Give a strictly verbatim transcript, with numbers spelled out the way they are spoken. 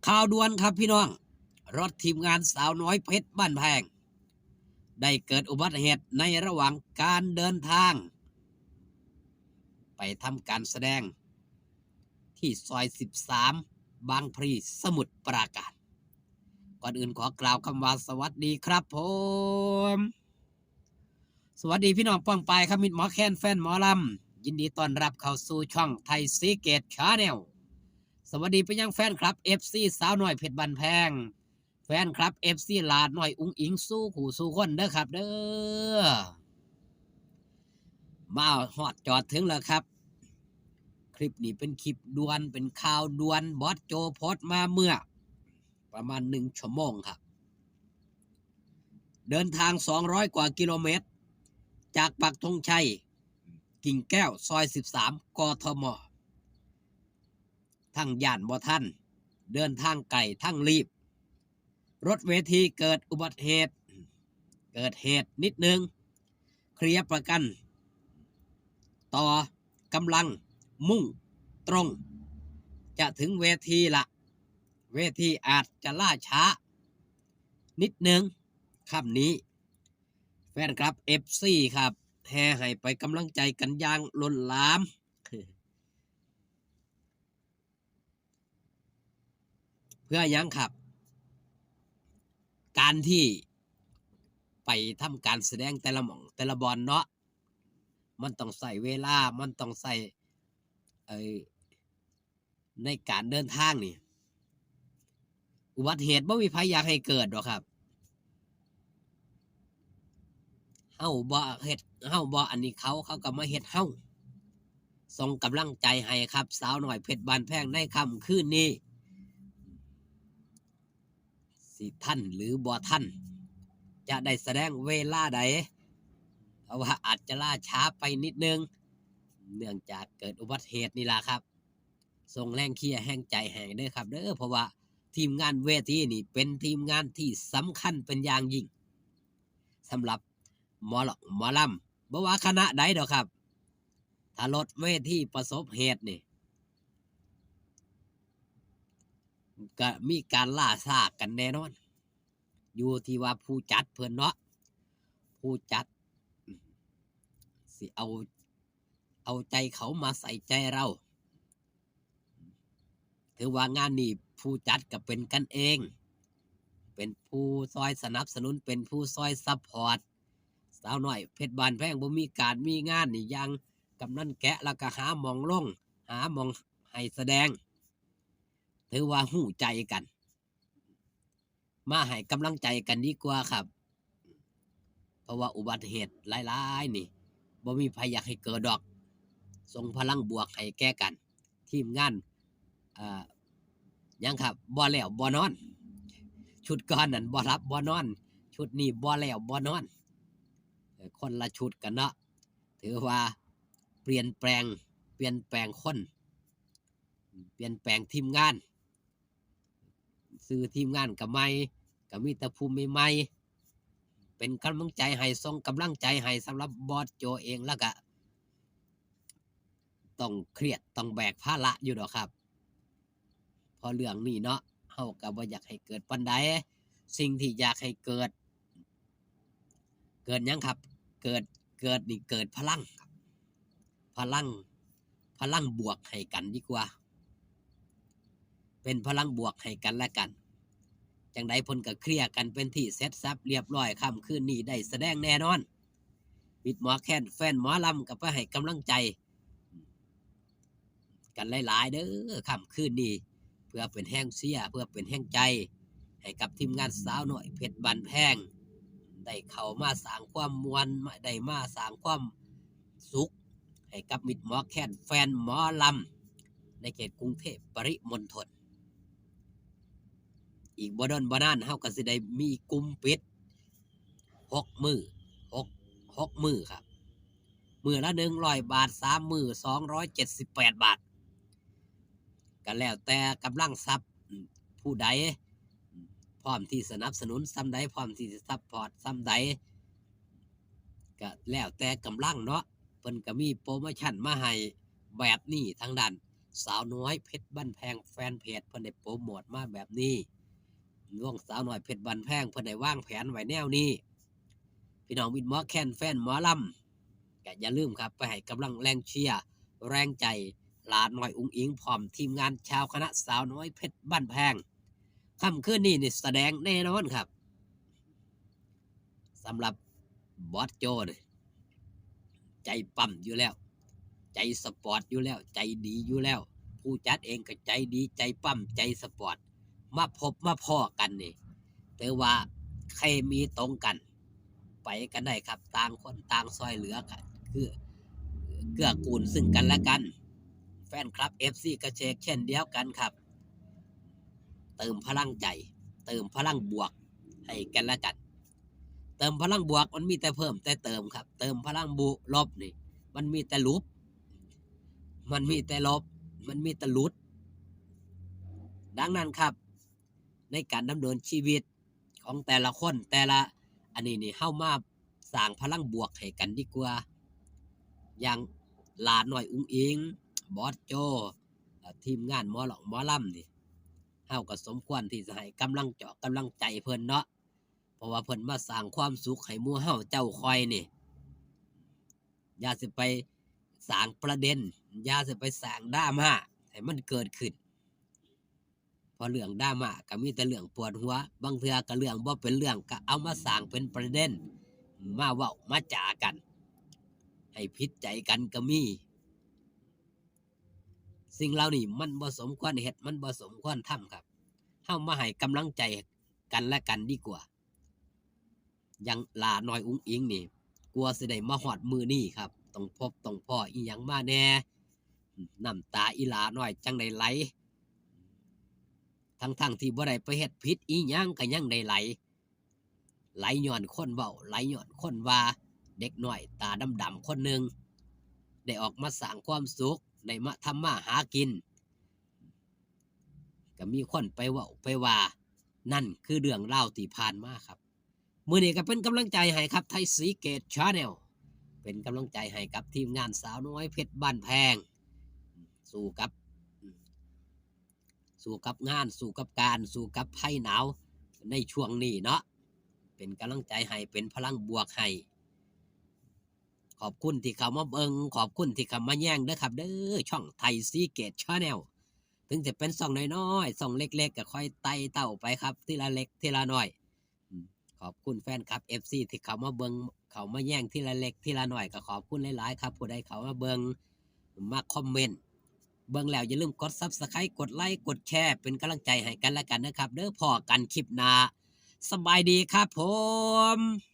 ข่าวด่วนครับพี่น้อง รถทีมงานสาวน้อยเพชรบ้านแพง ได้เกิดอุบัติเหตุในระหว่างการเดินทาง ไปทำการแสดง ที่ซอย สิบสาม บางพลี สมุทรปราการ ก่อนอื่นขอกล่าวคำว่าสวัสดีครับผม สวัสดีพี่น้องป้องปายครับ มิตรหมอแคนแฟนหมอลำ ยินดีต้อนรับเข้าสู่ช่องไทยซีเกตชาแนล สวัสดีไปยังแฟนคลับ เอฟซี สาวน้อยเพชรบ้านแพง แฟนคลับ เอฟซี หลาน้อยอุ๋งอิ๋งสู้คู่สู้คนเด้อครับเด้อ มาฮอดจอดถึงแล้วครับ คลิปนี้เป็นคลิปด่วน เป็นข่าวด่วน บอสโจโพสต์มาเมื่อ ประมาณหนึ่งชั่วโมงครับ เดินทาง สองร้อย กว่ากิโลเมตร จากปักธงชัย กิ่งแก้ว ซอย สิบสาม กทม ทั้งย่านบ่ทัน เดินทางไกลทั้งรีบ รถเวทีเกิดอุบัติเหตุ เกิดเหตุนิดนึง เคลียร์ประกัน ต่อกำลังมุ่งตรง จะถึงเวทีละ เวทีอาจจะล่าช้า นิดนึง ค่ำนี้ แฟนคลับ เอฟซี ครับ แห่ให้ไปกำลังใจกันอย่างล้นหลาม เพื่อหยังครับ การที่ไปทำการแสดงแต่ละหม่องแต่ละบอนเนาะ มันต้องใช้เวลา มันต้องใช้ เอ่อ ในการเดินทางนี่ อุบัติเหตุบ่มีใครอยากให้เกิดหรอกครับ เฮาบ่เฮ็ด เฮาบ่อันนี้เขา เขาก็มาเฮ็ดเฮา ส่งกำลังใจให้ครับ สาวน้อยเพชรบ้านแพงในค่ำคืนนี้ สิทันหรือบ่ทัน จะได้แสดงเวลาใด เพราะว่าอาจจะล่าช้าไปนิดนึง เนื่องจากเกิดอุบัติเหตุนี่ล่ะครับ ส่งแรงเชียร์แรงใจให้เด้อครับเด้อ เพราะว่าทีมงานเวทีนี่เป็นทีมงานที่สำคัญเป็นอย่างยิ่ง สำหรับหมอลำ หมอลำ บ่ว่าคณะใดดอกครับ ถ้ารถเวทีประสบเหตุนี่ ก็มีการล่าช้ากันแน่นอน อยู่ที่ว่าผู้จัดเพิ่นเนาะ ผู้จัด สิเอา เอาใจเขามาใส่ใจเรา ถือว่างานนี้ผู้จัดก็เป็นกันเอง เป็นผู้ซอยสนับสนุน เป็นผู้ซอยซัพพอร์ต สาวน้อยเพชรบ้านแพงบ่มีการมีงานนี่ อย่างกำนันแกะ แล้วก็หาหม่องลง หาหม่องให้แสดง ถือว่าฮู้ใจกัน มาให้กำลังใจกันดีกว่าครับ เพราะว่าอุบัติเหตุหลายๆนี่ บ่มีใครอยากให้เกิดดอก ส่งพลังบวกให้แก่กัน ทีมงาน เอ่อ หยังครับ บ่แล้วบ่นอน ชุดก่อนนั่นบ่หลับบ่นอน ชุดนี้บ่แล้วบ่นอน เอ่อ คนละชุดกันเนาะ ถือว่าเปลี่ยนแปลง เปลี่ยนแปลงคน เปลี่ยนแปลงทีมงาน ชื่อทีมงานก็ใหม่ ก็มีแต่ผู้ใหม่ๆ เป็นกำลังใจให้ ส่งกำลังใจให้สำหรับบอสโจเอง แล้วก็ต้องเครียด ต้องแบกภาระอยู่ดอกครับ เพราะเรื่องนี้เนาะ เฮาก็บ่อยากให้เกิดปานใด สิ่งที่อยากให้เกิด เกิดหยังครับ เกิด เกิดนี่เกิดพลังครับ พลัง พลังบวกให้กันดีกว่า เป็นพลังบวกให้กันและกัน จั่งใดเพิ่นก็เคลียร์กันเป็นที่เสร็จสับเรียบร้อย ค่ำคืนนี้ได้แสดงแน่นอน มิตรหมอแคนแฟนหมอลำก็ไปให้กำลังใจ กันหลายๆเด้อ ค่ำคืนนี้ เพื่อเป็นแรงเชียร์ เพื่อเป็นแรงใจ ให้กับทีมงานสาวน้อยเพชรบ้านแพง ได้เข้ามาสร้างความม่วน ได้มาสร้างความสุข ให้กับมิตรหมอแคนแฟนหมอลำ ในเขตกรุงเทพปริมณฑล อีกบ่ดนบ่นาน เฮาก็สิได้มีกลุ่มปิด หกมื้อ หก หกมื้อครับ มื้อละหนึ่งร้อยบาท สามมื้อ สองร้อยเจ็ดสิบแปดบาท ก็แล้วแต่กำลังทรัพย์ อืม ผู้ใด อืม พร้อมที่สนับสนุนส่ำใด พร้อมที่จะซัพพอร์ตส่ำใด ก็แล้วแต่กำลังเนาะ เพิ่นก็มีโปรโมชันมาให้แบบนี้ทางด้าน สาวน้อยเพชรบ้านแพงแฟนเพจเพิ่นได้โปรโมทมาแบบนี้ วงสาวน้อยเพชรบ้านแพงเพิ่นได้วางแผนไว้แนวนี้ พี่น้องมิตรหมอแคนแฟนหมอลำ ก็อย่าลืมครับ ไปให้กำลังแรงเชียร์แรงใจหลาน้อยอุ๋งอิ๋งพร้อมทีมงานชาวคณะสาวน้อยเพชรบ้านแพง ค่ำคืนนี้นี่แสดงแน่นอนครับ สำหรับบอสโจนี่ ใจปั๊มอยู่แล้ว ใจสปอร์ตอยู่แล้ว ใจดีอยู่แล้ว ผู้จัดเองก็ใจดี ใจปั๊ม ใจสปอร์ต มาพบมาพ้อกันนี่ ถือว่าเคมีตรงกัน ไปกันได้ครับ ต่างคนต่างซอยเหลือกัน คือเกื้อกูลซึ่งกันและกัน แฟนคลับ เอฟซี ก็เชกเช่นเดียวกันครับ เติมพลังใจ เติมพลังบวกให้กันและกัน เติมพลังบวกมันมีแต่เพิ่มแต่เติมครับ เติมพลังบวกลบนี่ มันมีแต่ลบ มันมีแต่ลบ มันมีแต่หลุด ดังนั้นครับ ในการดำเนินชีวิตของแต่ละคนแต่ละ อันนี้นี่เฮามาสร้างพลังบวกให้กันดีกว่า อย่างหลาน้อยอุ๋งอิ๋ง บอสโจ เอ่อ ทีมงานหมอร้องหมอลำนี่ เฮาก็สมควรที่จะให้กำลังจอกกำลังใจเพิ่นเนาะ เพราะว่าเพิ่นมาสร้างความสุขให้หมู่เฮาเจ้าข่อยนี่ อย่าสิไปสร้างประเด็น อย่าสิไปสร้างดราม่าให้มันเกิดขึ้น เพราะเรื่องดราม่าก็มีแต่เรื่องปวดหัว บางเทื่อก็เรื่องบ่เป็นเรื่องก็เอามาสร้างเป็นประเด็น มาเว้ามาจากัน ให้ผิดใจกันก็มี สิ่งเหล่านี้มันบ่สมควรเฮ็ด มันบ่สมควรทำครับ เฮามาให้กำลังใจกันและกันดีกว่า อย่างหลาน้อยอุ๋งอิ๋งนี่ กว่าสิได้มาฮอดมื้อนี้ครับ ต้องพบต้องพ้ออีหยังมาแหน่ น้ำตาอีหลาน้อยจั่งได้ไหล ทั้งๆที่บ่ได้ไปเฮ็ดผิดอีหยังก็ยังได้ไหล ไหลย้อนคนเว้า ไหลย้อนคนว่า เด็กน้อยตาดำๆคนหนึ่ง ได้ออกมาสร้างความสุข ได้มาทำมาหากิน ก็มีคนไปเว้าไปว่า นั่นคือเรื่องราวที่ผ่านมาครับ มื้อนี้ก็เป็นกำลังใจให้ครับ ไทยศรีเกต Channel เป็นกำลังใจให้กับทีมงานสาวน้อยเพชรบ้านแพง สู้กับ สู้กับงาน สู้กับการ สู้กับภัยหนาวในช่วงนี้เนาะ เป็นกำลังใจให้ เป็นพลังบวกให้ ขอบคุณที่เข้ามาเบิ่ง ขอบคุณที่เข้ามาแยงเด้อครับเด้อ ช่องไทยศรีเกต Channel ถึงจะเป็นช่องน้อยๆ ช่องเล็กๆ ก็ค่อยไต่เต้าไปครับ ทีละเล็กทีละน้อย อืม ขอบคุณแฟนคลับ เอฟซี ที่เข้ามาเบิ่ง เข้ามาแยงทีละเล็กทีละน้อย ก็ขอบคุณหลายๆครับ ผู้ใดเข้ามาเบิ่ง มาคอมเมนต์ เบิ่งแล้วอย่าลืมกด Subscribe กดไลค์ กดแชร์ เป็นกำลังใจให้กันและกันนะครับเด้อ พ้อกันคลิปหน้า สบายดีครับผม